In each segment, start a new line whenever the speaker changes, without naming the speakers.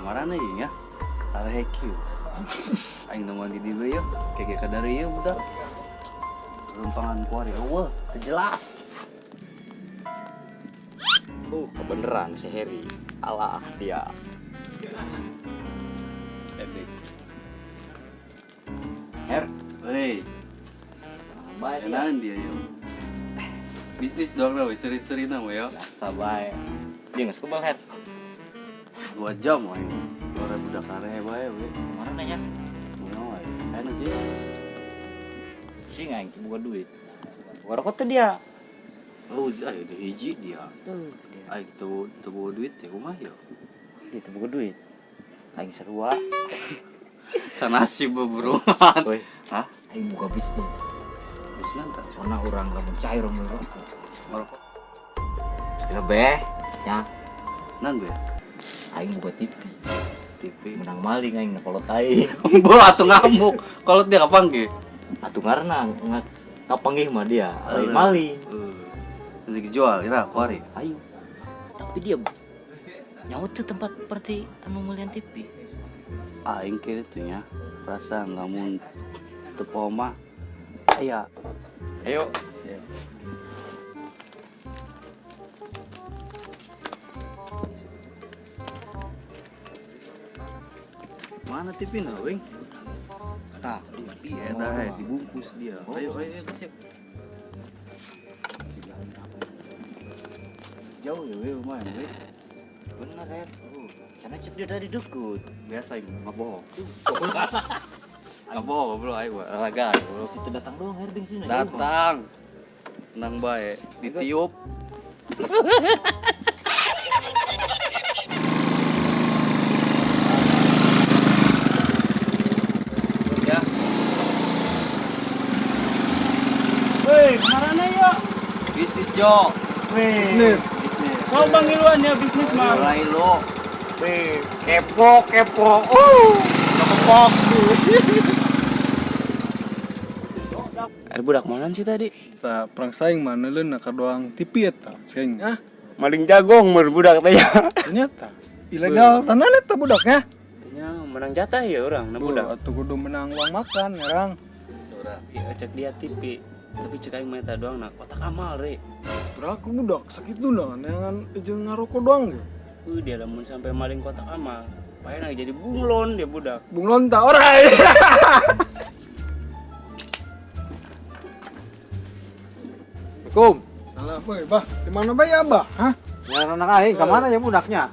Kamarana ieu nya? Areh kieu. Aing nu mandi di dieu yeuh, keke kadari ieu budak. Rumpangan kuari eueuh, teu jelas.
Kebeneran si Heri. Alah dia.
Edik.
Her,
Hei,
bae dia.
enahan dia yeuh. Bisnis doang we seri-serina we ya.
Biasa bae. Dia geus kebal Her.
2 jam aing. Ora budak areh bae we.
Kemana nanya?
Kumaha wae. Enak sih.
Sing aing teu boga duit. Boga rokok teh dia.
Oh, ayo di hiji dia.
Tuh, dia.
Aing teu boga duit teh kumaha ya?
Dia teu boga duit. Aing sarua.
Sanasib bro.
Woi.
Hah?
Aing buka bisnis.
Bisnis tah.
Soalna urang lamun cair urang ngerokok.
Ngerokok.
Lebeh, nya.
Nan be.
Aing buka TV.
TV.
Menang maling aing kolot aing.
Bo atuh ngamuk. Kolot dia kapanggih?
Atuh karena kapanggih mah dia. Lain maling.
Nanti dijual ira kuari.
Ayo. Tapi dia nyaut tuh tempat seperti anu melian TV.
Aing kira tuh nya perasaan lamun teu poho mah aya.
Ayo.
Ya. Mana TV na, wing?
Tah,
iya dah, dibungkus dia. Ayo, ayo, ayo, siap. Jauh ya, weh, lumayan, weh.
Bener, ya. Karena cek dia dari deket.
Biasa ini, nggak bohong. Nggak bohong, bro, ayo, olahraga, bro.
Situ datang doang, Herbing sini.
Datang. Tenang bae, ditiup. Ya.
Woi, kemana ya?
Bisnis, Jo.
Bisnis.
Bisnis.
So pangiluan ya bisnis mah.
Mulai lo.
Wih, kepo, kepo. Kepok.
Ada budak mana sih tadi?
Ta perang saing mana leun nak doang TV eta saing. Ah,
maling jagong mer budak teh ya.
Ternyata ilegal tanah eta budaknya.
Ternyata menang jatah ya orang na budak.
Atuh kudu menang uang makan ngarang.
Iya cek dia TV. Tapi cek aing mah eta doang na kotak amal re.
Beraku budak sakituna neangan jeung ngarokok doang ge.
Dia lamun sampai maling kotak amal, payah jadi bunglon dia budak.
Bunglon tak orai.
Assalamualaikum.
Salah boy, bah. Di mana bae abah? Hah?
Nyaran anak aing ka mana ya budaknya?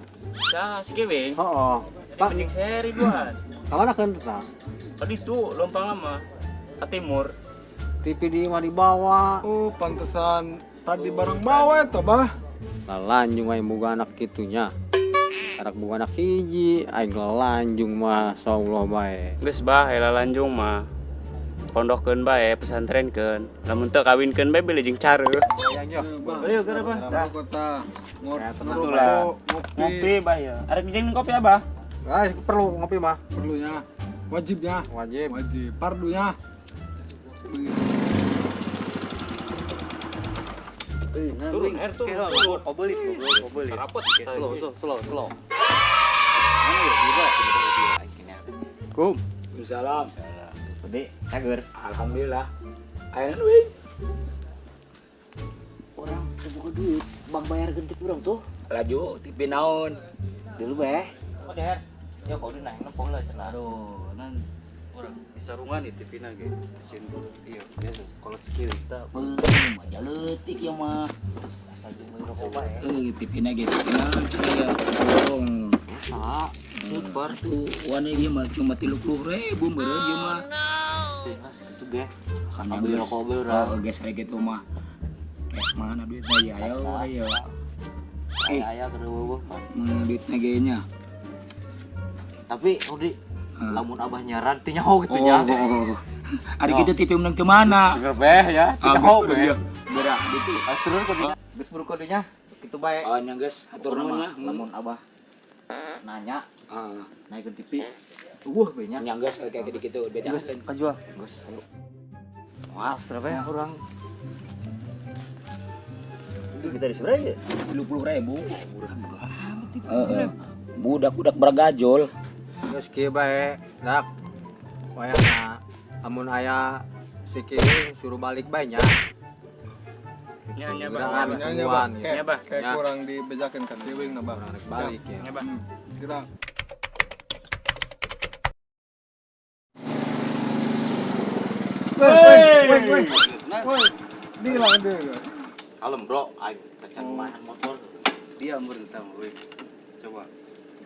Sah, si Keweng.
Heeh.
Pak penting seri duan.
Ka mana keun tah?
Tadi tuh lompang lama ke timur.
TV di mah dibawa.
Oh, pantesan tadi barang bawa eta, bah.
Lalanjung aing boga anak kitunya. Anak boga anak hiji, aing lalanjung mah insyaallah bae.
Geus bah, lalanjung mah. Pondokkeun bae, pesantrenkeun. Lamun teu kawinkeun bae beli jeung care. Ayo keur apa?
Tah kota. Ngerokok,
ngopi bah ya. Arek jeung kopi abah?
Ah, perlu ngopi mah.
Perlunya. Wajibnya.
Wajib.
Wajib. Pardunya.
Turun, turun. Obelit, obelit. Rapot. Slow, slow, slow, slow. Mana ya, Bira?
Kum.
Waalaikumsalam.
Gede, cager.
Alhamdulillah. Ayo wing.
Orang teu boga duit, bang bayar gentik urang tuh.
Laju TV naon?
Dulu beh. Oh, der. Ya kau udah naik nempong lah cenah.
Aduh, nan orang di sarungan di TV na ge. Sin iya, biasa kalau skill kita.
Mah leutik ya mah. TV na ge TV naon cenah ya.
Ah,
super tuh wane ieu mah cuma 30.000 meureun ieu mah.
Itu ge.
Kana
Ambil
geus.
rokok beurang.
Oh, geus hari kitu mah. Kayak mana duitna ya ayo ayo.
Aya keur eueuh mah.
Mana duitna ge nya.
Tapi Udi, lamun abah nyaran teu nyaho kitu nya.
Oh. Ari kitu TV menang ke mana?
Seger beh ya, teu nyaho beh.
Gerak gitu.
Turun kudunya. Geus buru kudunya. Kitu bae.
Oh, nya geus atur nuhun lah.
Lamun abah nanya, naikeun TV. Eueuh be nya.
Nya geus kayak gitu beda.
Geus
kajual.
Geus ayo.
Wah, serem ya
urang.
Kita di seberapa ya?
30.000.
Murah-murah amat itu.
Heeh. Budak-budak bergajol.
Geus kieu bae, dak. Wayahna amun aya si Kiwing suruh balik bae nya.
Nya nya bah.
Nya bah. Kayak kurang dibejakeun ka si Wing na bah.
Balik ya.
Nya bah.
Gerak. Woi, woi. Dilang dia.
Kalem bro, aing tecan main motor. Dia meureun tah we. Coba.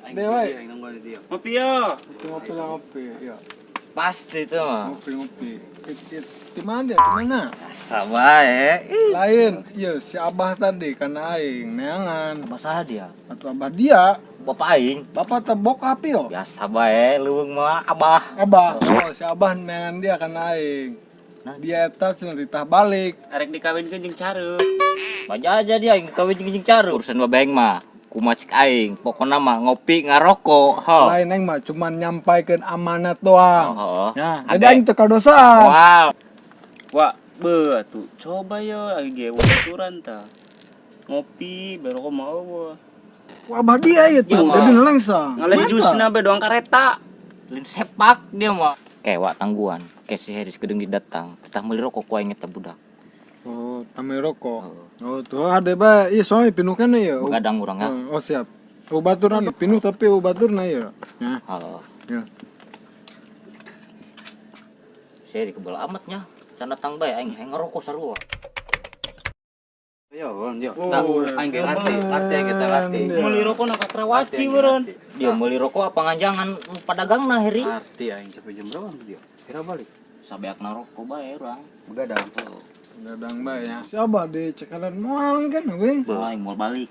Aing dia nungguan dia.
Ngopi yo.
Ngopi lah ngopi, ya.
Pasti itu mah.
Ngopi-ngopi. Di mana dia? Di mana?
Asa bae.
Lain, iya si Abah tadi karena aing neangan.
Abah saha dia?
Atau abah dia.
Bapak aing.
Bapak teh bokap yo.
Biasa bae leuweung mah abah.
Abah. Oh, si Abah neangan dia karena aing. Nah, dia eta cenah ditah balik.
Arek dikawinkeun jeung careuh.
Baja aja dia aing kawin jeung careuh. Urusan babeng mah kumaha cik aing, pokona mah ngopi ngarokok. Ho.
Lain aing mah cuman nyampaikeun amanat doang.
Oh.
Nah, jadi aing teu kadosaan.
Wow.
Wah, beuh atuh coba yo aing ge baturan tah. Ngopi barokok mah eueuh.
Wah, abah dia ieu tuh, jadi nelengsang.
Ngalih jusna bae doang kareta.
Lain sepak dia mah. Kewa tangguhan, ke si Heris kedeung datang, tah meuli rokok ku aing eta budak.
Oh, tah meuli rokok. Oh, tuh ada bae. Iya, soalnya pinuh kan ya.
Begadang urang ya.
Oh, siap. Baturna pinuh tapi baturna ya. Nah.
Heeh.
Ya.
Si Heri kebal amatnya. Can datang bae aing hayang ngerokok sarua.
Yo, yo. Tah, aing ge ngarti, ngarti aing kita ngarti.
Meuli rokok na ka Karawaci meureun.
Dia meuli rokok apa nganjangan padagangna Heri?
Ngarti aing sampai jam berapa dia? Kira balik.
Sabeakna rokok bae urang.
Begadang.
Begadang bae ya. Si Abah di cekalan moal kan wing.
Aing moal balik.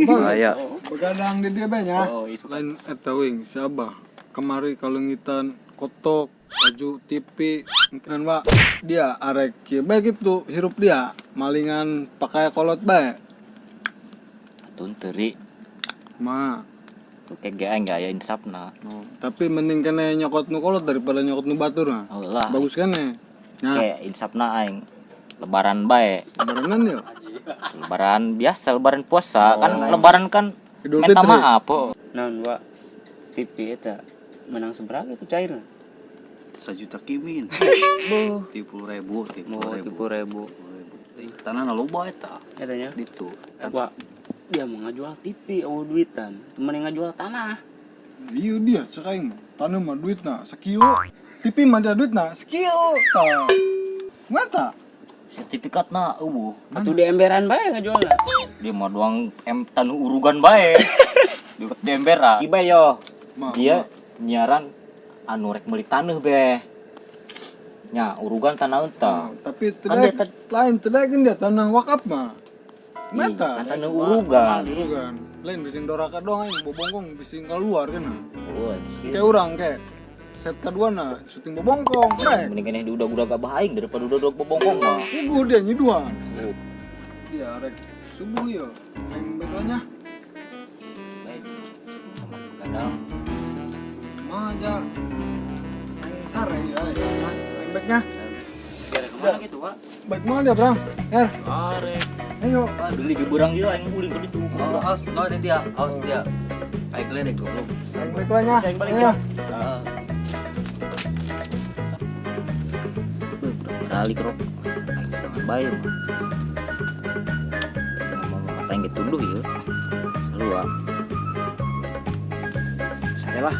Bahaya.
Begadang di dia bae nya. Lain eta wing si Abah kemari kalengitan kotok baju TV kan Pak dia arek kieu bae gitu hirup dia malingan pakai kolot bae.
Atuh teu
Ma
tuh kege aing aya insapna.
Oh, tapi mending kene nyokot nu kolot daripada nyokot nu batur nah.
Oh lah.
Bagus kene. Nah,
kayak insapna aing lebaran bae.
Lebaranan yo.
Lebaran biasa, lebaran puasa. Oh, kan lebaran kan minta maaf. Oh.
Naon Pak? TV eta menang seberapa itu cairna?
1 juta kimin. 30.000, 30.000. Tanahna loba eta.
Eta nya.
Ditu.
Pak, dia mau ngajual TV eueuh duitan. Mending ngajual tanah.
Iya dia cek aing mah. Tanah mah duitna sakieu. TV mah dia duitna sakieu. Tah. Mata.
Sertifikatna eueuh.
Atuh di emberan bae ngajualna.
Dia mah doang em tanu urugan bae. Di emberan. Iba yo. Dia nyiaran anu rek meuli taneuh be. Nya urugan tanah eta.
Tapi tidak lain tidak kan dia tanah wakaf mah. Mata.
Kan tanah urugan.
Urugan. Lain bising doraka doang aing bobongkong bising keluar kan.
Oh,
kayak urang kayak set kedua na syuting bobongkong bae.
Mending keneh di udag-udag abah aing daripada udag-udag bobongkong mah.
Puguh dia nyiduan. Dia rek subuh yo. Aing bekalnya.
Baik. Kadang
mah aja. Aing sare ya. Aing baiknya.
Kemana gitu, Pak?
Baik mana dia, Bang? Er.
Arek.
Ayo.
Beli geberang ieu aing ulin ke ditu.
Oh, awas, no dia, awas dia. Aing geledek goblok.
Aing balik lah nya.
Aing balik ya.
Heeh. Beralih rok. Jangan bayar. Ngomong kata yang tunduh ya. Sarua. Sare lah.